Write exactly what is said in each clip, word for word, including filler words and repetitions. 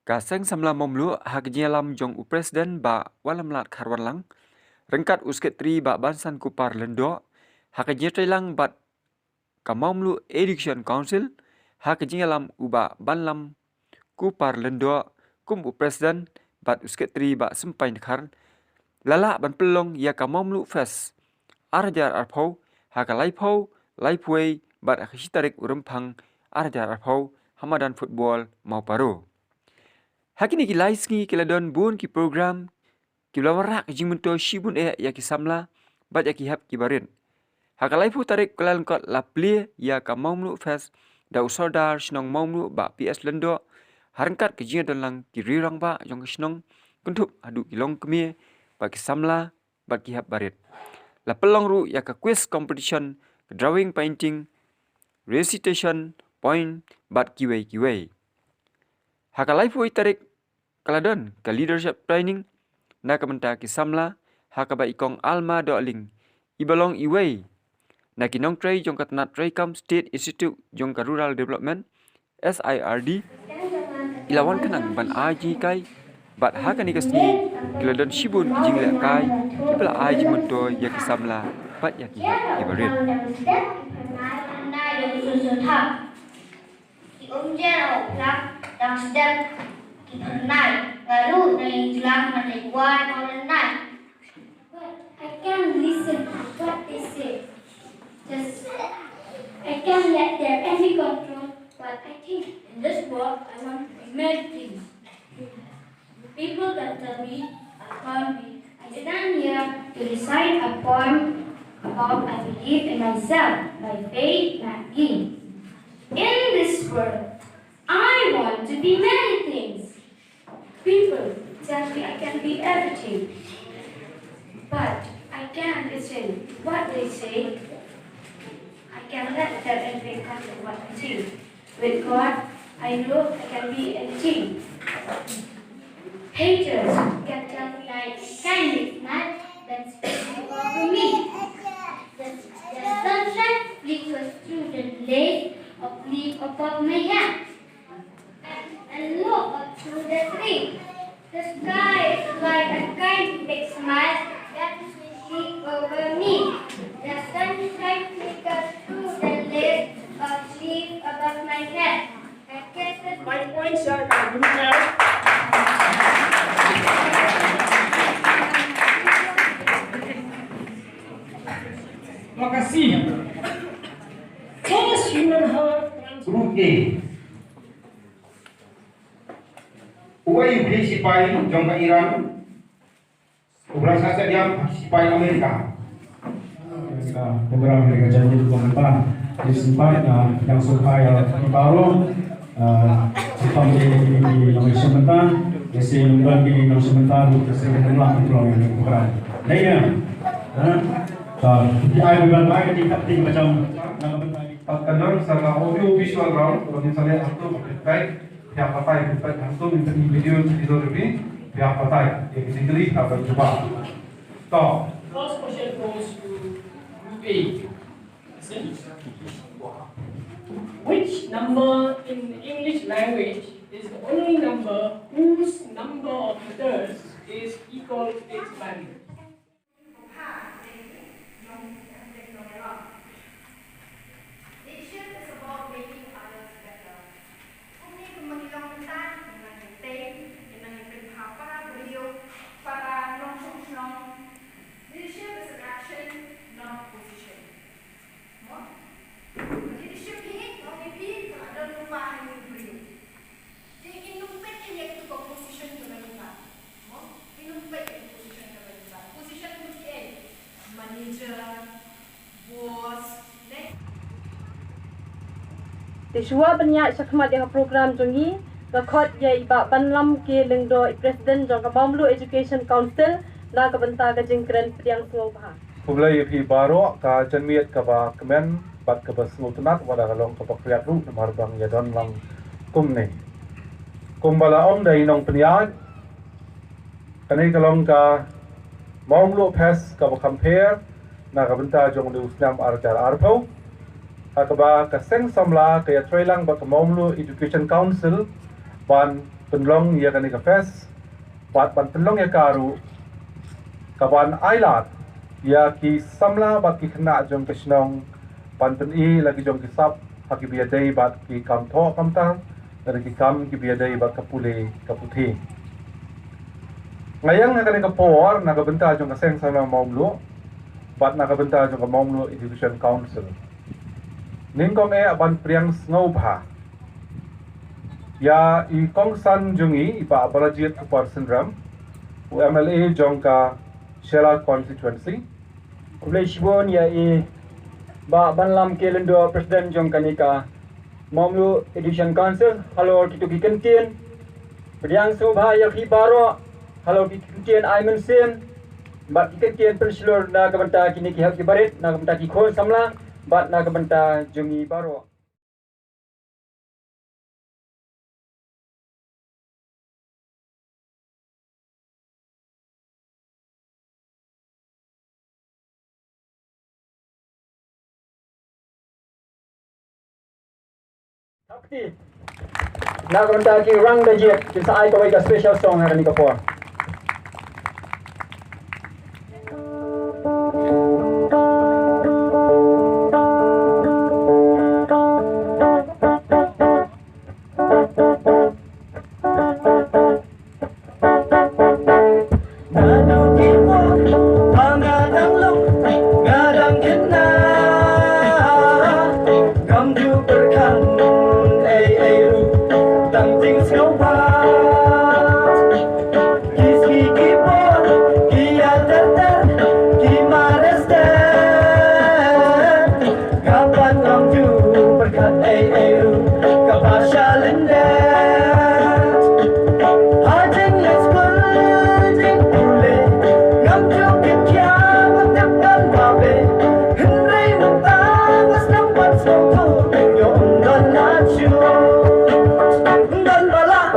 Ka Seng Samla Mawmluh ha ka jingïalam jong u President Bah Wanlamlad Kharwanlang, ryngkat u Secretary Bah Bansan Kupar Lyngdoh, ha ka jingïatreilang bad ka Mawmluh Education Council, ha ka jingïalam u Bah Banlam Kupar Lyngdoh kum u President bad u Secretary Bah Sympai Dkhar, la lah ban pynlong ïa ka Mawmluh Fest ar hajar arphew ha ka laiphew, laiphew wei bad ha ka shi tarik u Rymphang ar hajar arphew ha madan football Mawparo. Ha kine ki lai sngi ki la don bun ki program ki ba la wanrah ka jingmyntoi shibun eh ïa ki samla bad ïa ki hep ki barit. Ha ka laiphew tarik Kyllalyngkot la plie ïa ka Mawmluh Fest da u Sordar shnong Mawmluh Bah P S Lyngdoh, ha ryngkat ka jingïadonlang ki riew rangbah jong ka shnong, kynthup haduh ki longkmie bad ki samla bad ki hep barit. La pynlong ruh ïa ka quiz competition, ka drawing painting, recitation, poem bad kiwei kiwei. Ha ka laiphew wei tarik ka la don ka leadership training na ka bynta ki samla, ha kaba i Kong Alma Dohling, i ba long iwei na ki nongtrei jong ka tnat treikam State Institute jong ka Rural Development, S I R D, i la wan khnang ban ai jinghikai bad ha kane ka sngi ki la don shibun ki jinglehkai ki ba la ai jingmyntoi ïa ki samla bad ïa ki hep ki barit. Ki umjer u plak dang sdep ki phyrnai, nga ruh na ïing jlang na dei kwai na u lynai. But I can't listen to what they say. Just, I can't let their envy control what I think. In this world, I want to be many things. People can tell me I can't be. I stand here to recite a poem about I believe in myself, my faith, my aim. In this world, I want to be many things. People tell me I can be everything, but I can't listen what they say. I can let their envy control what I think. With God, I know I can be anything. Haters can tell me I can't be smart, then speak over me. The, the sunshine flickers through the lace of leaf above my head. And look up through the tree. The sky is like a kind big smile that is sweetly over me. The sunshine flickers through the lace of leaf above my head. I guess that my points are Makasih. First human heart transplant. Group A. Uwei u sipai jong ka Iran u briew sa stadium sipai Amerika. Ka program ka jam ni bukan apa. Jadi sempat yang sukai baru. Sempam di di nong sementara, di si nong di nong sementara, di si nong program. Daya. Di ai bukan baik di cutting macam. Pat ka don sa ka audio visual round, ko misalnya hantu pakai, pia patai, pia hantu minta ni video, video lebih, pia patai. Jadi sendiri ka ba cuba. To. First question goes to Ruby. Listen. Which number in English language is the only number whose number of letters is equal to its value? Leadership is about making others better. Kumne kumba ngi long bynta, ngi nang ïatei, ngi nang ïapynbha para briew, para nongshong shnong. Leadership is an action, not a position. Mo? Leadership hi, ngi ong ïa phi, ka la don lypa ha ïing briew. Te in ym peit ïa katu ka position kaba lypa. Mo? In ym peit ïa ka position kaba lypa. Position ka dei manager, boss, ne? Te shuwa ban ïaid shakhmat ïa ka program jong ngi, nga khot ïa i Bah Banlam K Lyngdoh, i President jong ka Mawmluh Education Council, na ka bynta ka jingkren pdiang sngewbha. Khublei ïa phi baroh, ka janmiet kaba kmen bad kaba sngewtynnat, wat la ka long kaba khriat ruh namar ba ngi ïadon lang kumne. Kumba la ong da i nongpynïaid, kane ka long ka Mawmluh Fest kaba kham pher na ka bynta jong une u snem ar hajar arphew. Ha kaba ka Seng Samla ka ïatreilang bad ka Mawmluh Education Council ban pynlong ïa kane ka fest bad ban pynlong ïa ka ruh ka ban ai lad ïa ki samla bad ki khynnah jong ka shnong ban pyni la ki jong ki sap ha ki ba ïadei bad ki kam thoh kam tar, lane ki kam ki ba ïadei bad ka pule ka puthi. Nga ïeng ha kane ka por na ka bynta jong ka Seng Samla Mawmluh bad na ka bynta jong ka Mawmluh Education Council. Nyngkong eh ban pdiang sngewbha ïa i kongsan jong i, i Bah Balajied Kupar Synrem, u M L A jong ka Shella Constituency. Khublei shibun ïa i Bah Banlam K. Lyngdoh, President jong kane ka Mawmluh Education Council, halor kito ki kyntien. Pdiang sngewbha ïa phi baroh halor ki kyntien ai mynsiem bad ki kyntien pynshlur na ka bynta kine ki hep ki barit, na ka bynta ki khun samla bad na ka bynta jong ngi baroh. Thap kti na ka bynta ki Rangbah Jied, kin sa ai kawei ka special song ha kane ka por. Ki sngi ki por ki ïa ter ter ki mareh ter. Nga pat ngam ju pyrkhat ei ei ruh kaba sha lyndet. Ha jingïaskul jingpule ngam ju kit khia, ngam tip don ba beh. Hynrei mynta nga sdang ban sngewthuh, ïoh ym don na shu. Ym don ba lah,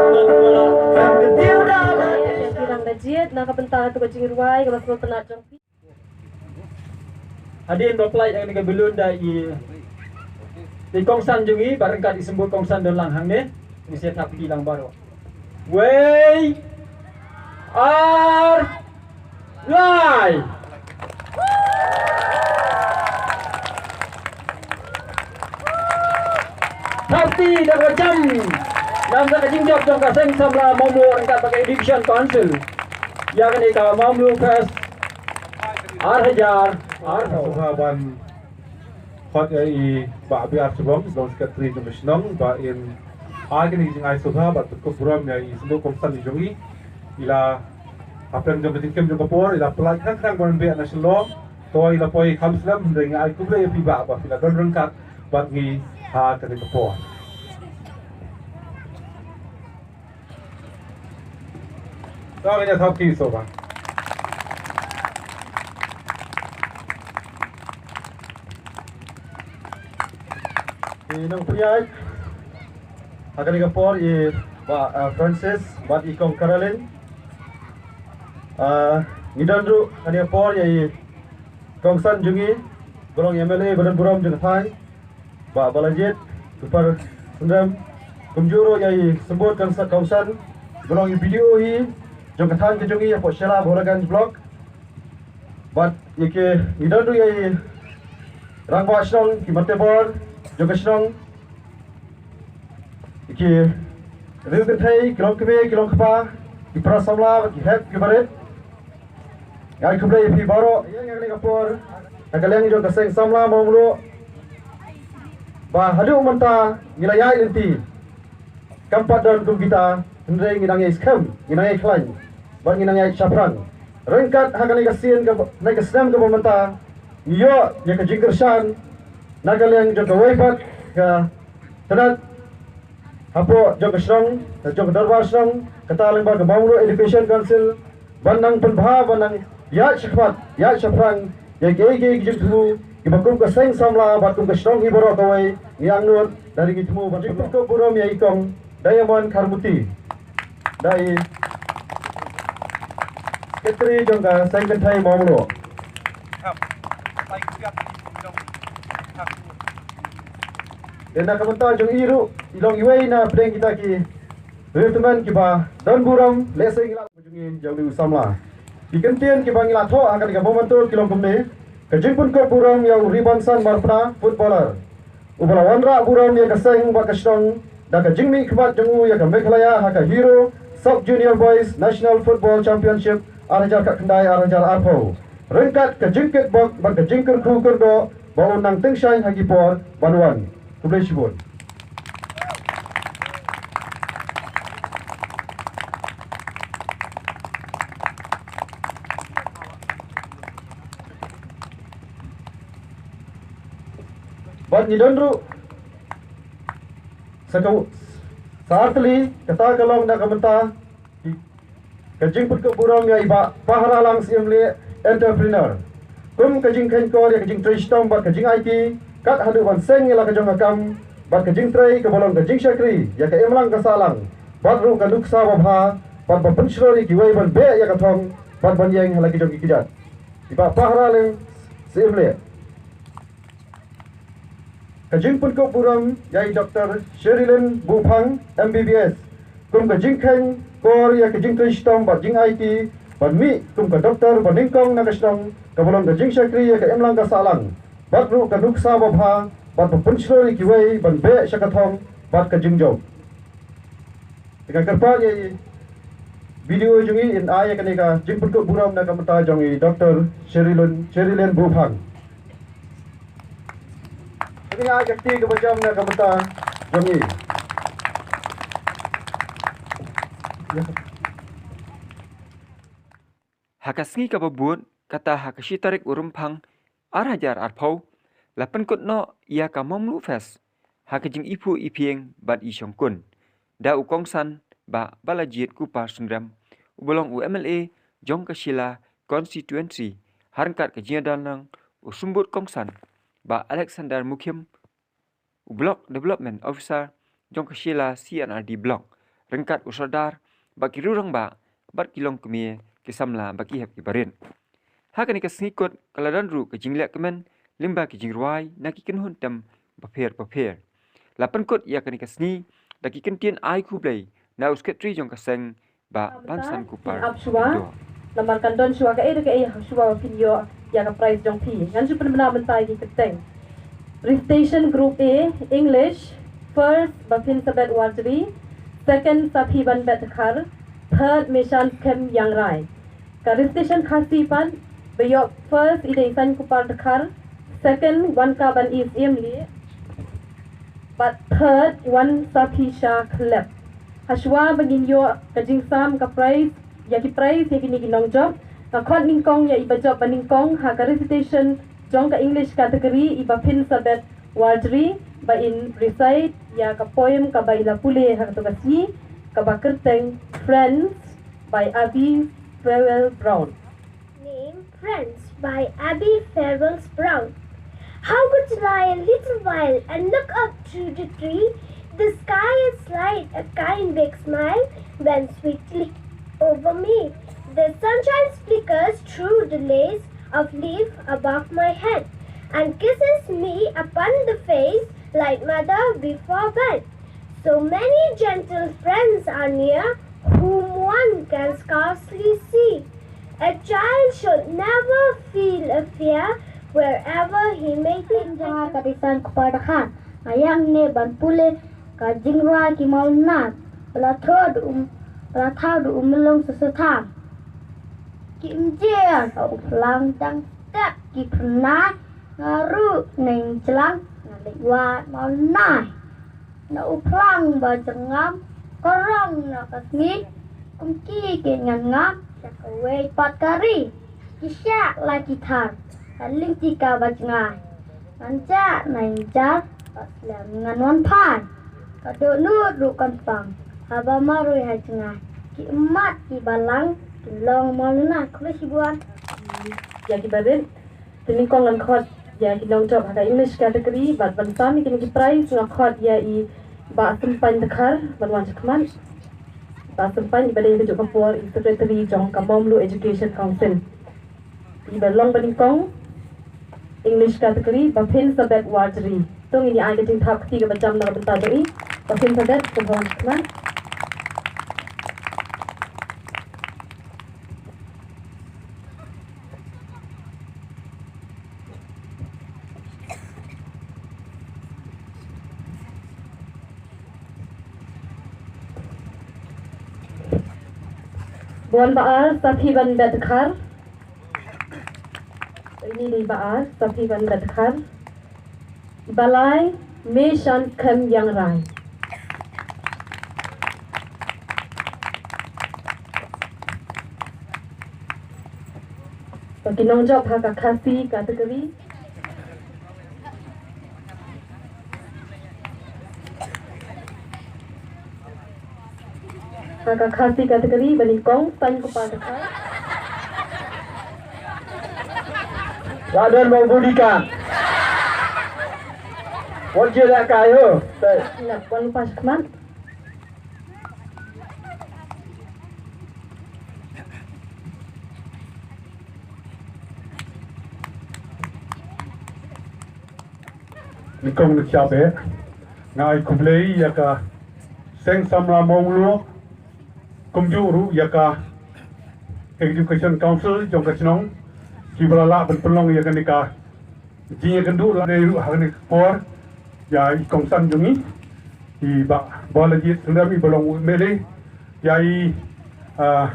ngam kyntiw da la. Ki Rangbah Jied, na ka bynta katu ka jingrwai kaba sngewtynnat jong phi. Hadien ba plie ïa kane ka balloon da i, i kongsan jong ngi, bad ryngkat i symbud kongsan don lang hangne, ngi sa thap kti lang baroh. Wei, ar, lai. Thap kti da kaba jam namar ka jingjop jong ka Seng Samla Mawmluh ryngkat bad ka Education Council ïa kane ka Mawmluh Fest ar hajar arphew. Sngewbha ban khot ïa i Bah B R Shublom, General Secretary jong ka shnong, ba in ai kane ka jingai sngewbha bad kyrkhu burom ïa i Symbud Kongsan jong i. I la, hapdeng jong ka jingkem jong ka por, i la pynlait khnang khnang ban beh na Shillong. To i la poi kham slem, hynrei ngi ai khublei ïa phi Bah ba phi la don ryngkat bad ngi ha kane ka por. To ngin ïa thap kti shuwa. I nongpynïaid ha kane ka por i Bah, ah, Francis bad i Kong Caroline. Ah, ngi don ruh ha kane ka por ïa i kongsan jong ngi, ba long i M L A ba don burom jong ka thaiñ, Bah Balajied Kupar Synrem, kumjuh ruh ïa i symbud kongsan, kongsan, ba long i B D O hi jong ka thaiñ ka jong ngi hapoh Shella Bahawalganj Block. Bad ïa ki, ngi don ruh ïa i rangbah shnong, ki matebor jong ka shnong, ki riew kynthei, ki longkmie, ki longkpa, ki para samla, ki hep, ki barit. Nga ai khublei ïa phi baroh, ïa nga kane ka por, na ka liang jong ka Seng Samla Mawmluh, ba haduh mynta ngi la ïaid lynti. Kam pat don kum kita, hynrei ngi nang ïai skhem, ngi nang ïai khlaiñ, bad ngi nang ïai shaphrang. Ryngkat ha kane ka sien ka, kane ka snem kaba mynta, ngi ïoh ïa ka jingkyrshan na ka liang jong kawei pat ka tnat hapoh jong ka shnong, jong ka dorbar shnong, kata lyngba ka Mawmluh Education Council, ban nang pynbha, ban nang ïaid shakhmat, ïaid shaphrang ïa kiei kiei ki jingthmu kiba kum ka Seng Samla bad kum ka shnong hi baroh kawei, ngi angnud da ri ngi thmu ban pynkup burom ïa i Kong Diamond Kharmuti, da i Secretary jong ka Seng Kynthei Mawmluh. Te na ka bynta jong i ruh, i long iwei na pdeng kita ki Riewtymmen kiba don burom, lehse ngi la jong ngi jong u samla. Ki kyntien kiba ngi la thoh ha kane ka bynta ki long kumne. Ka jingpynkup burom ïa u Ribansan Marpna, footballer, uba la wanrah burom ïa ka seng bad ka shnong da ka jingmihkhmat jong u ïa ka Meghalaya ha ka Hero Sub Junior Boys National Football Championship ar hajar khyndai ar hajar arphew, ryngkat ka jingkitbok bad ka jingkyrkhu kyrdoh ba un nang tyngshaiñ ha ki por ban wan. Khublei shibun. Bad ngi don ruh sa ka, sa artylli, kata ka long na ka bynta ka jingpynkup burom ïa i Bah Pahralang Syiemlieh, entrepreneur. Kum ka jingkheiñkor ïa ka jingtrei shitom bad ka jingaiti, kat haduh ban seng ïa la ka jong ka kam bad ka jingtrei kaba long ka jingshakri ïa ka imlang ka sahlang, bad ruh ka nuksa babha, bad ba pynshlur ïa kiwei ban beh ïa ka thong bad ban ïeng ha la ki jong ki kjat. I Bah Pahralang Syiemlieh. Ka jingpynkup burom ïa i Doktor Sherilyn Buphang, M B B S, kum ka jingkheiñkor ïa ka jingtrei shitom bad jingaiti ban mih kum ka doktor ba nyngkong na ka shnong, kaba long ka jingshakri ïa ka imlang ka sahlang, bad ruh ka nuksa babha, bad ba pynshlur ïa kiwei ban beh sha ka thong bad ka jingjop. Te nga kyrpad ïa i B D O jong ngi in ai ïa kane ka jingpynkup burom na ka bynta jong i Doktor Sherilyn, Sherilyn Buphang. Kane ai ka kti kaba jam na ka bynta jong ngi. Ha ka sngi kaba bud, kata ha ka shi tarik u Rymphang ar hajar arphew, la pynkut noh ïa ka Mawmluh Fest ha ka jingiphuh iphieng bad ishongkun da u kongsan Bah Balajied Kupar Synrem, uba long u M L A jong ka Shella constituency, ha ryngkat ka jingïadon lang u Symbud Kongsan Bah Alexander Mukhim, u Block Development Officer jong ka Shella C and R D Block, ryngkat u Sordar, bad ki riew rangbah, bad ki longkmie, ki samla, bad ki hep ki barit. Ha kane ka sngi kut ka la don ruh ka jingleh kmen lyngba ki jingrwai na ki kynhun tem bapher bapher. La pynkut ïa kane ka sngi da ki kyntien ai khublei na u Secretary jong ka seng, Bah Bansan Kupar. Ap shuwa. Namar kan don shuwa kaei re kaei shuwa ba phin ïoh ïa ka prize jong phi. Ngan shu pynbna mynta ïa ki kyrteng. Recitation Group A, English, first Baphinsabet Warjri, second Saphibanbet Dkhar, third Meshan Khem Yangrai. Ka recitation Khasi pat ba ïoh first i dei Sain Kupar Dkhar, second Wankaban East Emily, bad third Wan Saphisha Khlep. Hashuwa ba ngin ïoh ka jingsam ka prize, ïa ki prize ïa kine ki nongjop, nga khot nyngkong ïa i ba jop ba nyngkong ha ka recitation jong ka English category, i Baphinsabet Warjri, ba in recite ïa ka poem kaba i la pule ha kato ka sngi, kaba kyrteng Friends by Abby Farewell Brown. Name Friends by Abby Farrells Brown. How could you lie a little while and look up through the tree? The sky is light, a kind big smile bends sweetly over me. The sunshine flickers through the lace of leaf above my head and kisses me upon the face like mother before bed. So many gentle friends are near whom one can scarcely see. A child should never feel a fear wherever he may be. Jong nga ka dei Sain Kupar Dkhar. Nga ïeng ne ban pule ka jingrwai ki mawlynnat ba la thoh da u, ba la thoh da u Myllung Sesethang. Ki ym jia ha u phlang dang step ki phyrnai, nga ruh neng jlang nga leit wad mawlynnai. Na u phlang ba jyrngam ka rong na ka sngi, kum ki ki ngan ngam sha kawei pat ka ri. Ki shah la ki thar ka lyngti kaba jngai. Ngan jah nai jar ba slem ngan wan phai. Ka dohnud ruh kan pang haba marwei ha jngai. Ki mat ki balang ki long mawlynnai. Khublei shibun. Ïa ki barit. Te nyngkong ngan khot ïa ki nongjop ha ka English category, bad ban sam ïa kine ki prize nga khot ïa i Bah Sympan Dkhar ban wan shakhmat. Bah Sympan, i ba dei ha kajuh ka por i secretary jong ka Mawmluh Education Council. I ba long ba nyngkong English category, Baphinsabet Warjri. To ngin ïa ai ka jingthap kti kaba jam na ka bynta jong i. Baphinsabet, to wan shakhmat. Bun ba ar, Saphi Van Bedkhar. Ini di ba ar, Saphi Van Bedkhar. Balai, Meshan Kem Yang Rai. Ba ki nongjop ha ka Khasi category. Ha ka Khasi category ba nyngkong, Sain Kupar Dkhar. Laden mau budikan. Wat je la kai ho. Ila wan pas khmat. Nyngkong nyngkong eh, nga ai khublei ïa ka Seng Samla Mawmluh, kumjuh ruh ïa ka Education Council jong ka shnong, kiba la lah ban pynlong ïa kane ka jingïakynduh lane ruh ha kane ka por ïa i kongsan jong ngi, i Bah Balajied Syriem, iba long u M L A, ïa i, ah,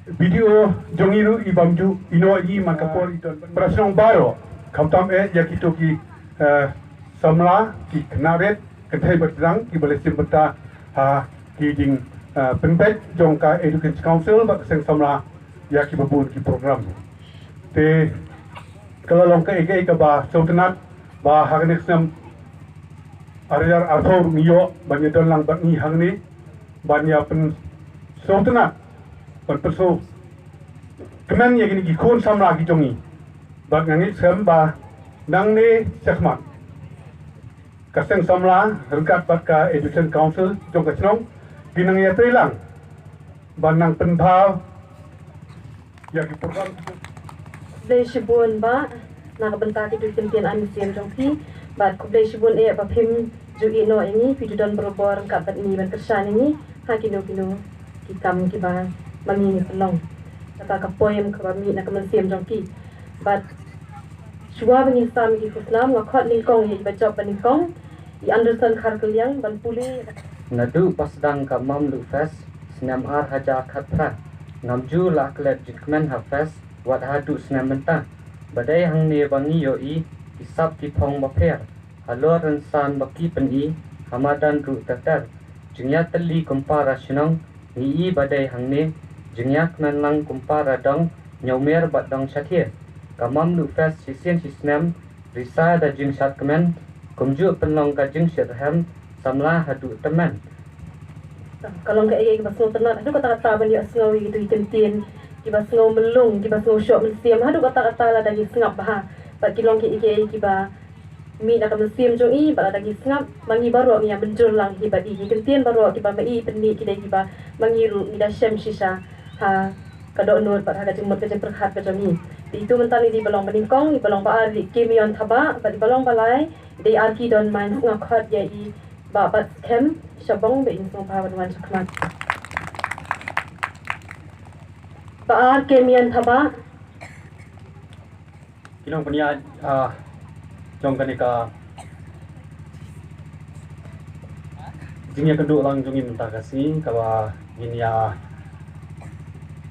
B D O jong ngi ruh, i bym ju ïehnoh ïa i man ka por i don. Para shnong baroh, khamtam eh ïa kito ki, eh, samla, ki khynnah rit, kynthei bad ki trai, kiba la shim bynta ha ki jing, eh, pynbeit jong ka Education Council bad ka Seng Samla ïa kiba bun ki program. Te ka la long kaei kaei kaba sngewtynnat ba ha kane ka snem ar hajar arphew ngi ïoh ban ïadon lang bad ngi hangne ban ïa pynsngewtynnat, ban pynsngewkmen ïa kine ki khun samla ki jong ngi. Bad nga ngeit skhem ba nangne shakhmat ka Seng Samla ryngkat bad ka Education Council jong ka shnong kin nang ïatrei lang ban nang pynbha ïa ki program. Khublei shibun Bah na ka bynta kito ki kyntien ai mynsiem jong phi. Bad khublei shibun eh ba phim ju ïehnoh ïa ngi, phi ju don barabor ryngkat bad ngi ban kyrshan ïa ngi ha kino kino ki kam kiba ma ngi ngi pynlong. Kata ka poem kaba mih na ka mynsiem jong ki. Bad shuwa ba ngin sam ïa ki khusnam, nga khot nyngkong ïa i ba jop ba nyngkong, i Anderson Kharkylliang, ban pule. Naduh ba sdang ka Mamluh Fest snem ar hajar khatphra, ngam ju lah klet jingkmen ha fest wat haduh snem mynta. Ba dei hangne ba ngi ïohi ki sap ki phong bapher halor rynsan ba ki pyni ha madan ruh ter ter. Jingïatylli kum para shnong ngi i ba dei hangne, jingïakmen lang kum para dong Ñiewmer bad dong Shathie. Ka Mamluh Fest shisien shisnem risa da jingshad kmen, kumjuh pynlong ka jingshitrhem samla haduh tymmen. Ka long kaei kaei kaba sngewtynnat haduh katta katta ban ïohsngew ïa kito ki kyntien kiba sngew myllung, kiba sngew shoh mynsiem haduh katta katta lada ngi sngap bha. Bad ki long kaei kaei kiba mih na ka mynsiem jong i, bad lada ngi sngap ma ngi baroh ngi ïa mynjur lang hi bad i. Ki kyntien baroh kiba ma i pynmih ki dei kiba ma ngi ruh ngi da shem shisha ha ka dohnud bad ha ka jingmut ka jingpyrkhat ka jong i. Te itu mynta ngi dei ba long ba nyngkong, i ba long ba ar dei Kemion Thabah, bad i ba long ba lai dei Arkidon Mines. Nga khot ïa i Bah Batskhem Shabong ba in sngewbha ban wan shakhmat. Ba ar Kemion Thabah. Ki nongpynïaid, ah, jong kane ka jingïakynduh lang jong ngi mynta ka sngi kaba ngin ïa,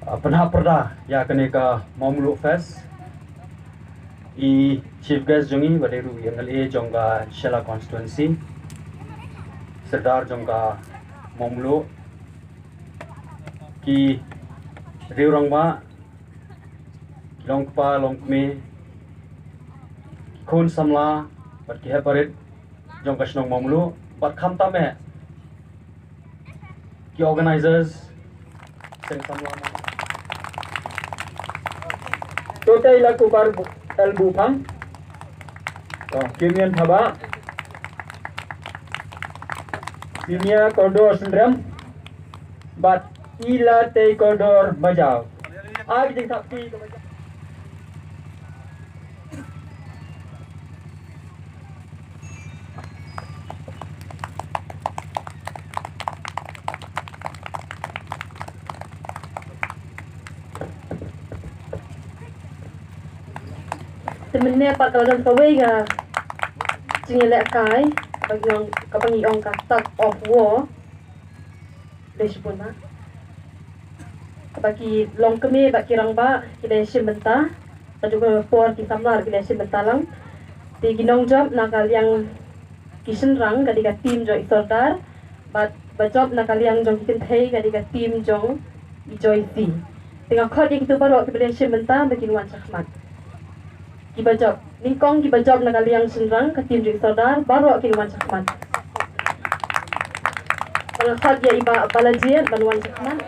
ah, pynhap pyrda ïa kane ka Mamluh Fest. I chief guest jong ngi ba dei ruh i M L A jong ka Shella constituency, Sordar jong ka Mamluh, ki riew rangbah, ki long kpa long kmie, ki khun samla bad ki heh barit jong ka shnong Mamluh, bad khamtam eh ki organizers Seng Samla Mamluh. To tei la Kupar Bu-, El Buphang. To, Kemion Thabah. Senior Kordor Syriem. Bad i la tei Kordor Majaw. Ai jingthap kti. Te mynne pat ka la don kawei ka jingïalehkai kaba ngi ong, kaba ngi ong ka tug of war. Dei shibun ba. Ba ki longkmie bad ki rangbah ki la shim bynta. Ka juh ka por ki samla ki la shim bynta lang. Te ki nongjop na ka liang ki shynrang ka dei ka team jong i Sordar. Bad ba jop na ka liang jong ki kynthei ka dei ka team jong i Joyce. Te nga khot ïa kito baroh kiba la shim bynta ba kin wan shakhmat. Kiba jop, nyngkong kiba jop na ka liang shynrang ka team jong i Sordar, baroh kin wan shakhmat. Nga khot ïa i Bah Balajied ban wan shakhmat.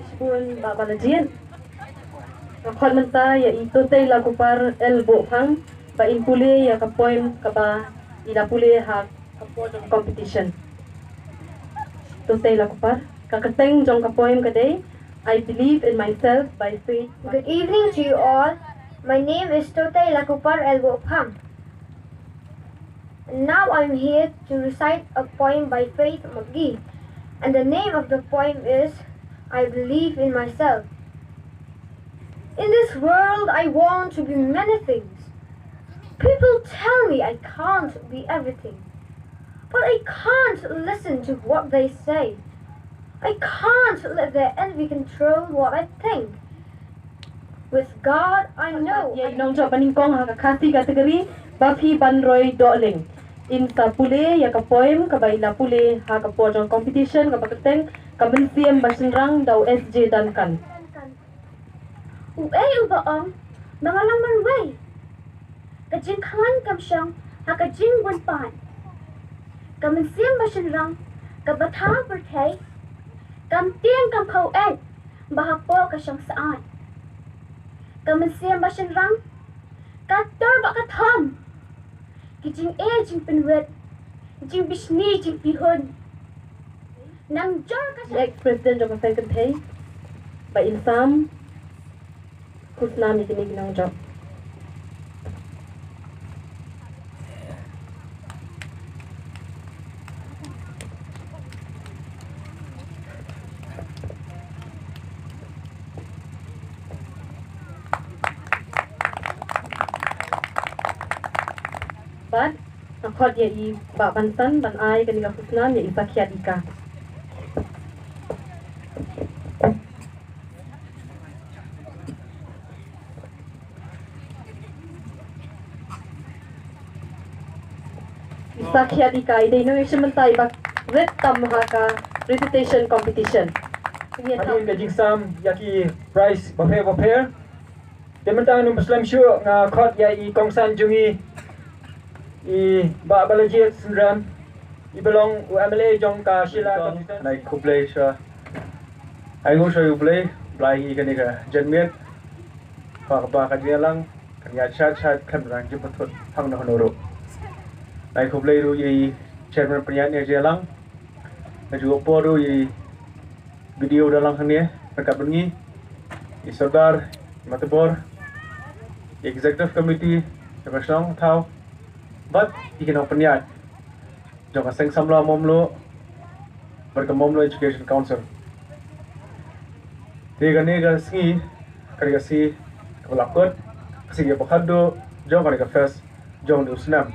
Shibun Bah Balajied. Nga khot mynta ïa i Totei Lakupar El Bohphang ba in pule ïa ka poem kaba i la pule ha ka por jong competition. Totei Lakupar, ka kyrteng jong ka poem ka dei I Believe in Myself by Faith. Good evening to you all. My name is Totei Lakupar El Bohphang. And now I'm here to recite a poem by Faith McGee. And the name of the poem is I Believe in Myself. In this world, I want to be many things. People tell me I can't be everything. But I can't listen to what they say. I can't let their envy control what I think. With God, I know. Ïa i nongjop ba nyngkong ha ka Khasi category, Buffy Banroi Dohling. In sa pule ïa ka poem kaba i la pule ha ka por jong competition kaba kyrteng Ka Mynsiem Ba Shynrang da u S J Duncan. Uei uba ong ba nga long marwei? Ka jingkhlaiñ kam shong ha ka jingbuaid paid. Ka mynsiem ba shynrang kaba thaw pyrthei kam tieng kam phew eit ba hapoh ka shong syaid. Ka mynsiem ba shynrang ka tur bad ka thom. Ki jingeh jingpynwit, jingbishni jingpihun. Nang jor ka ex president jong ka seng kynthei ba in sam khusnam ïa kine ki nongjop. Bad nga khot ïa i Bah Bansan ban ai kane ka khusnam ïa i Sakhiat Ika. I Sakhiat Ika i dei nongïashim bynta iba rit tam ha ka recitation competition. Hadien ka jingsam ïa ki prize bapher bapher, te mynta ngam slem shuh, nga khot ïa i kongsan jong ngi, i Bah Balajied Syriem, iba long u M L A jong ka Shillong constituency. Nai khublei sha, ai nguh sha U Blei ba la ai ngi kane ka janmiet ha kaba ka jingïalang kan ïaid shait shait khlem don jingpynthut hangno hangno ruh. Nai khublei ruh ïa i chairman pynïaid ïa ka jingïalang. Nga ju ïoh por ruh ïa i B D O ba don lang hangne ryngkat bad ngi, i Sordar, i Matibor, i executive committee jong ka shnong thaw bad ïa ki nongpynïaid jong ka seng samla Mawmluh bad ka Mawmluh Education Council. Te kane ka sngi ka dei ka sngi kaba la kut, ka sngi kaba khatduh jong kane ka fest jong une u snem.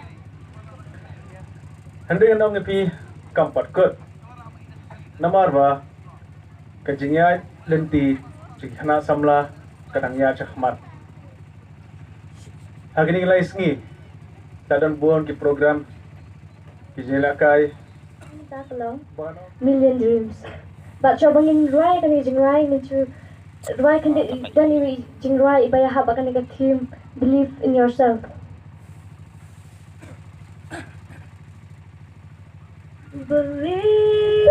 Hynrei ngan ong ïa phi kam pat kut. Namar ba ka jingïaid lynti jong ki khynnah samla ka dang ïaid shakhmat. Ha kine ki lai sngi la don bun ki program, ki jingïalehkai. Million Dreams. Bad shuwa ba ngin rwai kane ka jingrwai, ngin shu rwai khyndiat, don iwei i jingrwai iba ïahap bad kane ka theme, Believe in Yourself. Believe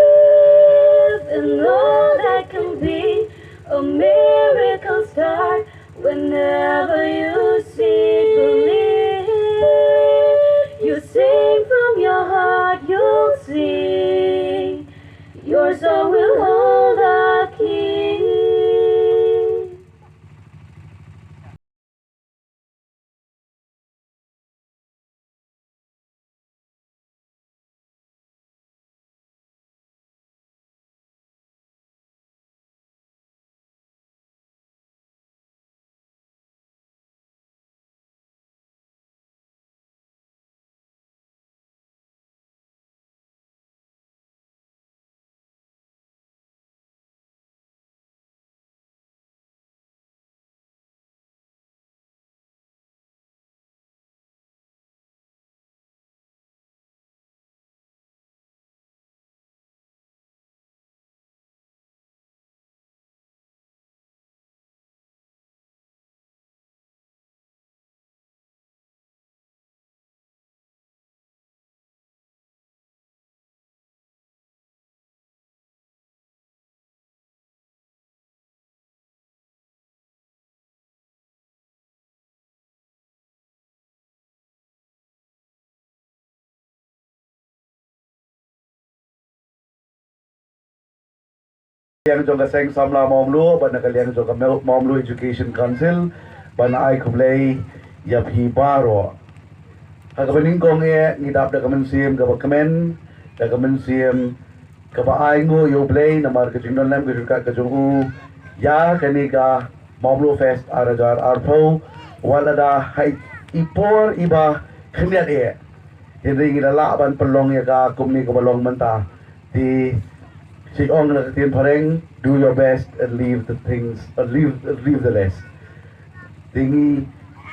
in all that can be. A miracle start whenever you see. Believe. You sing from your heart, you'll see. Your song will hold the key. Liang jong ka Seng Samla Mawmluh bad na ka liang jong ka Mawmluh Education Council, ban ai khublei ïa phi baroh. Ha kaba nyngkong eh ngi dap da ka mynsiem kaba kmen, da ka mynsiem kaba ai nguh ïa U Blei namar ka jingdon lem ka jingkyrkhu ka jong u ïa kane ka Mawmluh Fest ar hajar arphew, wat lada ha i por iba khyndiat eh, hynrei ngi la lah ban pynlong ïa ka kumne kaba long mynta. Te shu ong na ka ktien phareng, do your best and leave the things, uh, leave, leave the rest. Te ngi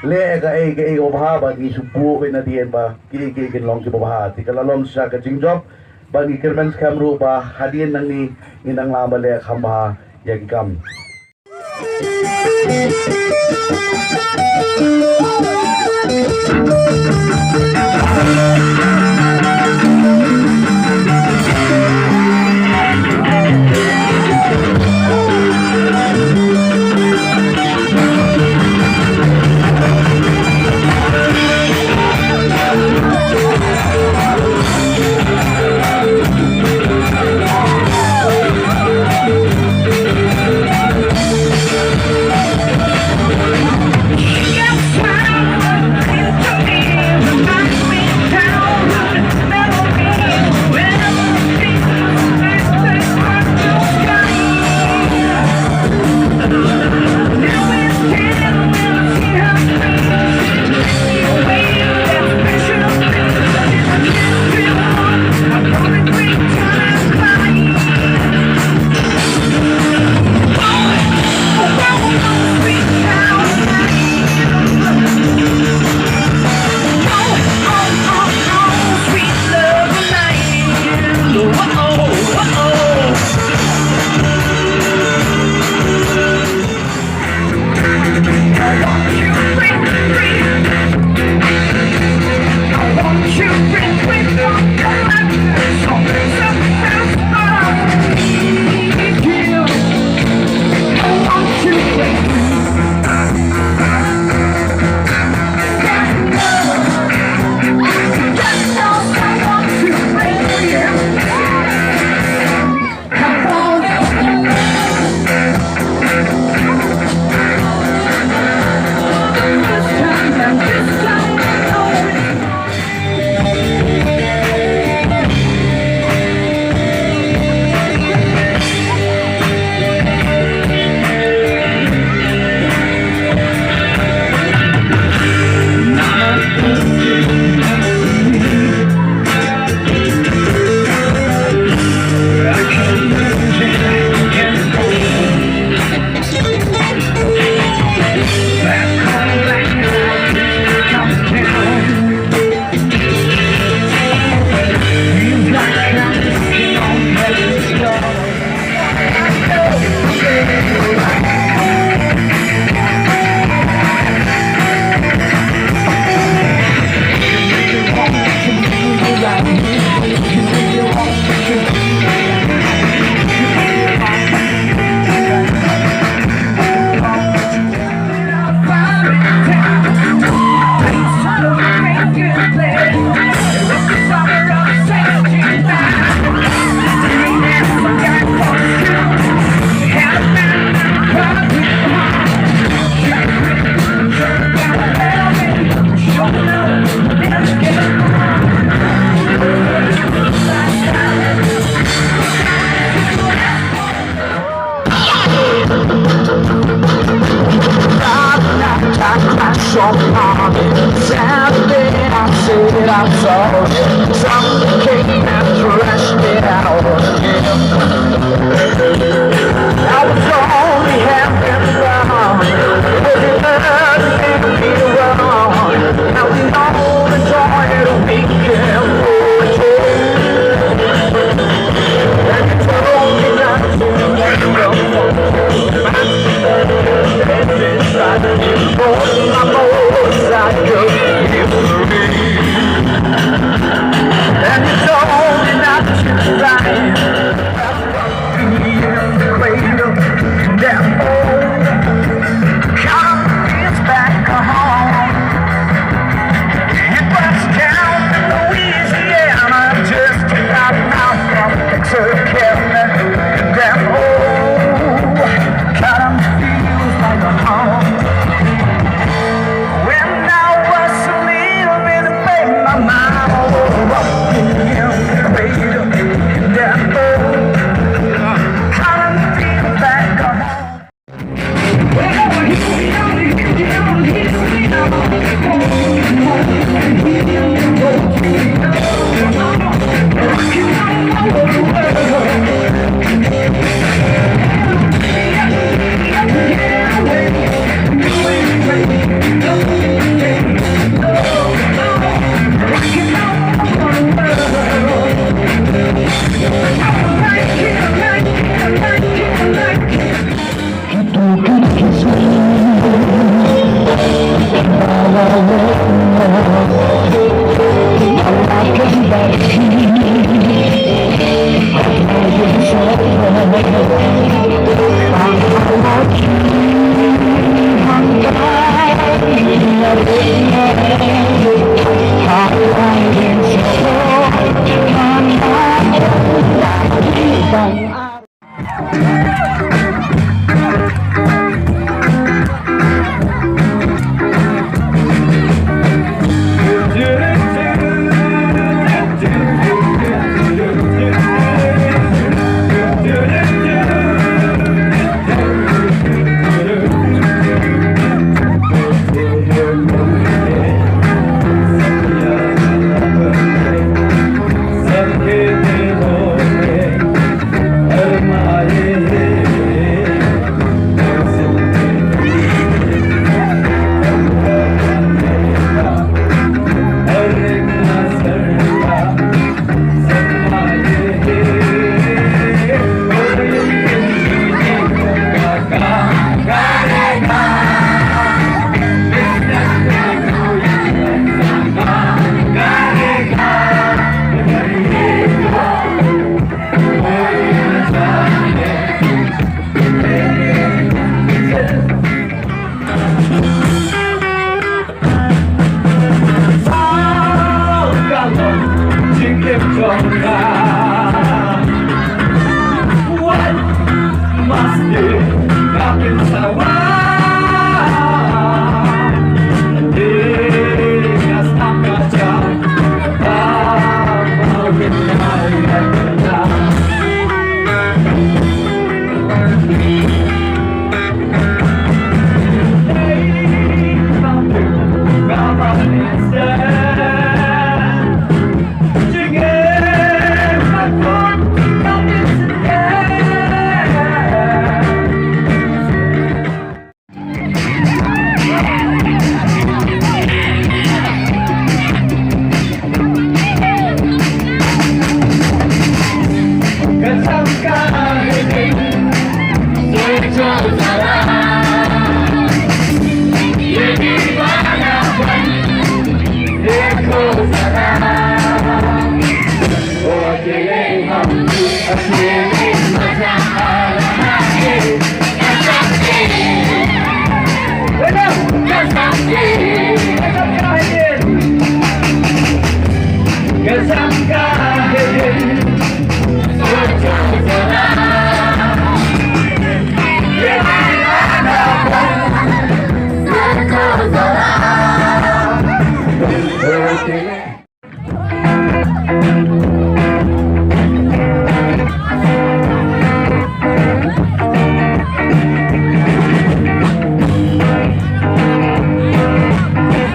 leh kaei kaei kaba bha bad ngi shu buh beit nadien ba kiei kiei kin long kiba bha. Te ka la long shisha ka jingjop bad ngi kyrmen skhem ruh ba hadien nangne ngin nang lah ban leh kham bha ïa ki kam.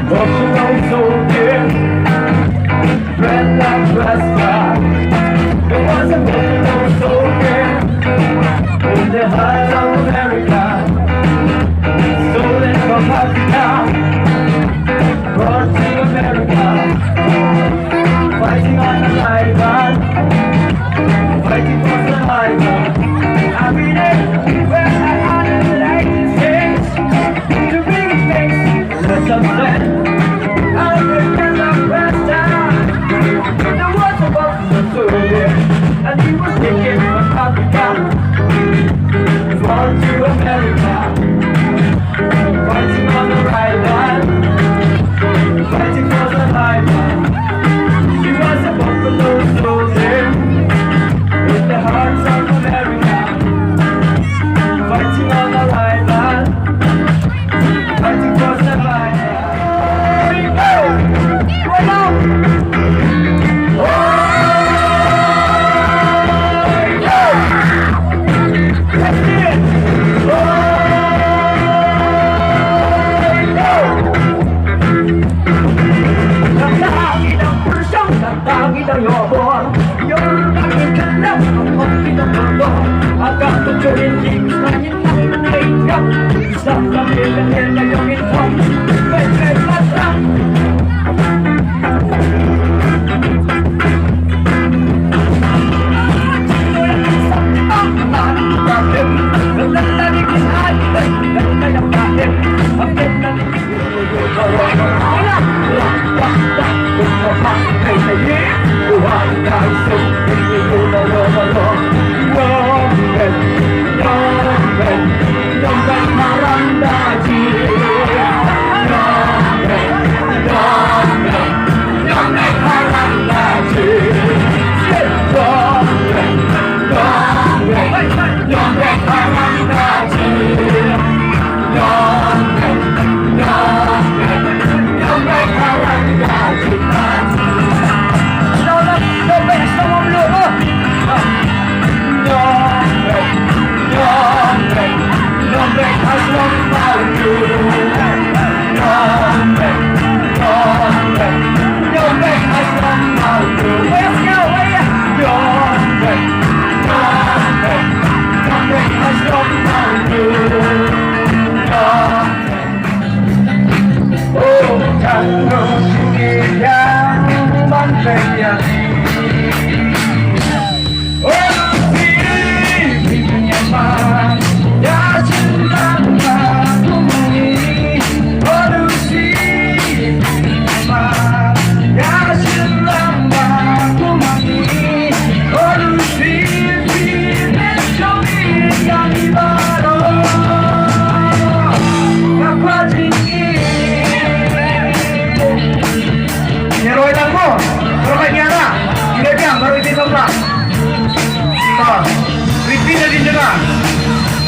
Buffalo soldier, dreadlocks rasta. There was a buffalo soldier in the heart of America, stolen from Africa, brought to America, fighting on the island, fighting for survival. I mean, it, where I had the United States to bring it back. Let us stand. I remember last time there was a buffalo soldier, and he was taken from Africa. He was brought to America, fighting on the right line, fighting for survival. He was a buffalo soldier in the hearts of America, fighting on the right line, fighting for survival. Right on!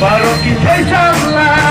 Baroh ki thei samla.